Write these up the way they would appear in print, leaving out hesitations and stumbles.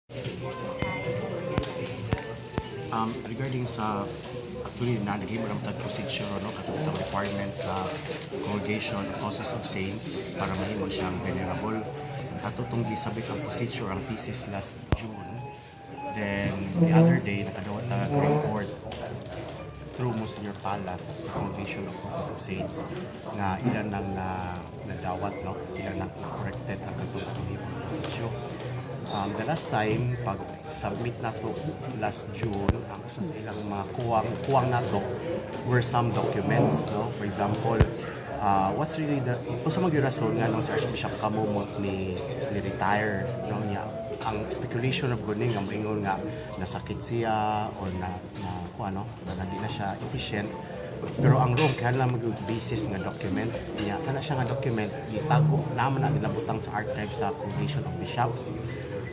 Kay Monsignor Regarding sa, actually na naghimo naman tag procedure, no, katong requirement sa Congregation of Causes of Saints para mahimo siyang venerable. Ato tong gisubmit ang procedure, ang thesis, last June. Then the other day nakadawat ta report through Monsignor Palath sa Congregation of Causes of Saints nga ilan nang na nadawat, no, ilan nang corrected ang katong atong gihimong procedure. The last time pag submit nato last June, ang usa sa ilang mga kuwang kuwang nato were some documents, no. For example, what's really the, usa man gyud rason nga nung si Archbishop Camomot ni retire, no, niya ang speculation of guni nga moingon nga nasakit siya or na na kuan, no, na di na siya efficient. Pero ang wrong kaya lang mag basis nga document niya, kana siya nga document gitago naman na, ginabutang sa archive sa Congregation of Bishops.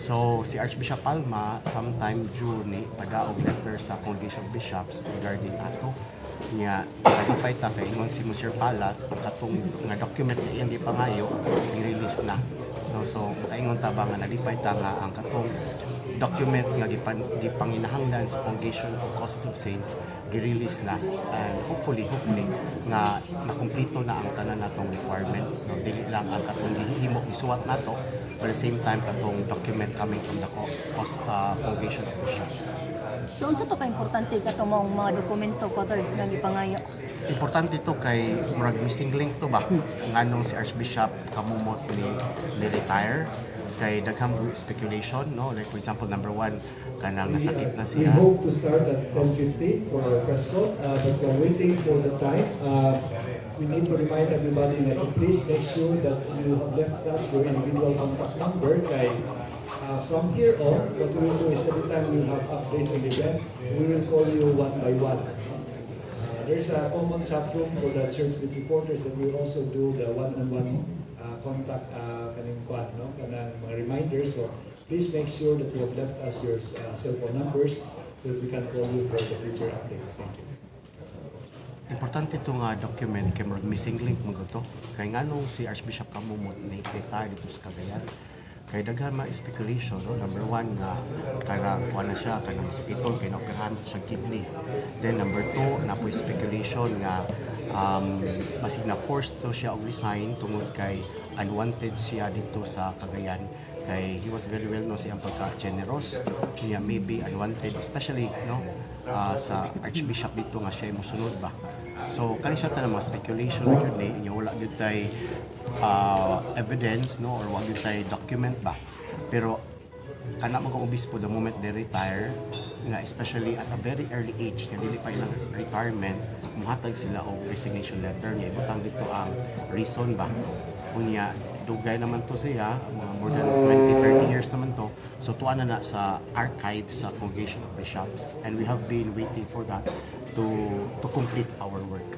So si Archbishop Palma sometime June ni padaog letter sa Congregation of Bishops regarding ato niya. Nalipay ta kay ingon si Monsieur Palath, ang katong nga document na iyang gipangayo, i-release na, no. So makaingon ta ba nga nalipay ta nga ang katong documents nga gipanginahanglan sa Congregation of Causes of Saints, gi-release na, and hopefully nga nakumpleto na ang tanan natong requirement, no. Dili lang ang katong gihimo, gisuwat nato, but at the same time katong document coming from the Congregation of Bishops. So unsa to ka importante kato maong mga dokumento, Father, nga gipangayo? Importante to kay murag missing link to ba nganong si Archbishop Camomot ni retire, kay daghang speculation, no. Like for example, number one, kanang nasakit na We siya. Hope to start at 10:15 for our press call, but we're waiting for the time. We need to remind everybody that to please make sure that you have left us your individual contact number kay from here on, what we will do is every time we have updates on the event, we will call you one by one. There's a common chat room for the Church Beat reporters that we will also do the one-on-one contact kaning kwan, no? Kanang mga reminders. So please make sure that you have left us your cell phone numbers so that we can call you for the future updates. Thank you. Importante ito nga document kay murag missing link mo to kay nganong si Archbishop Camomot ni retire dito sa Cagayan, kay daghan mga speculation, no. Number one, nga kana kuan na siya, kanang masakiton kay naoperahan siya kidney. Then number two, napoy speculation nga basig na forced to siya og resign tungod kay unwanted siya dito sa Cagayan, kay he was very well known sa iyang pagka-generous niya. Maybe unwanted, especially, no, sa archbishop dito nga siya mosunod ba. So kani siya tanan mga speculation na gyud ni inya, wala gyud tay evidence, no, or wala gyud tay document ba. Pero kana mga obispo, the moment they retire nga, especially at a very early age nga dili pa ilang retirement, muhatag sila og resignation letter nga ibutang dito ang reason ba. Unya dugay naman to siya, mga more than 20 30 years naman to, so tuwa na na sa archive sa Congregation of Bishops, and we have been waiting for that to complete our work.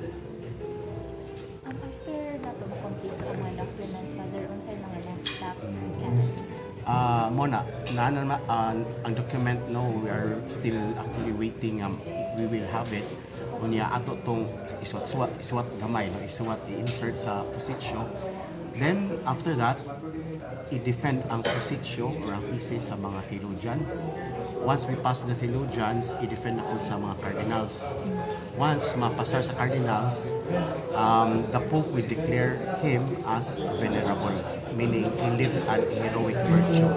After nato ma-complete ang mga documents, Father, unsay mga next steps na canon? Mo na na, na ang document, no, we are still actually waiting. We will have it. Unya ato tong isuwat-suwat, isuwat gamay, no, isuwat, i-insert sa positio. Then after that, i-defend ang positio or ang thesis sa mga theologians. Once we pass the theologians, i-defend na sa mga cardinals. Once mapasar sa cardinals, the Pope will declare him as venerable, meaning he lived an heroic virtue.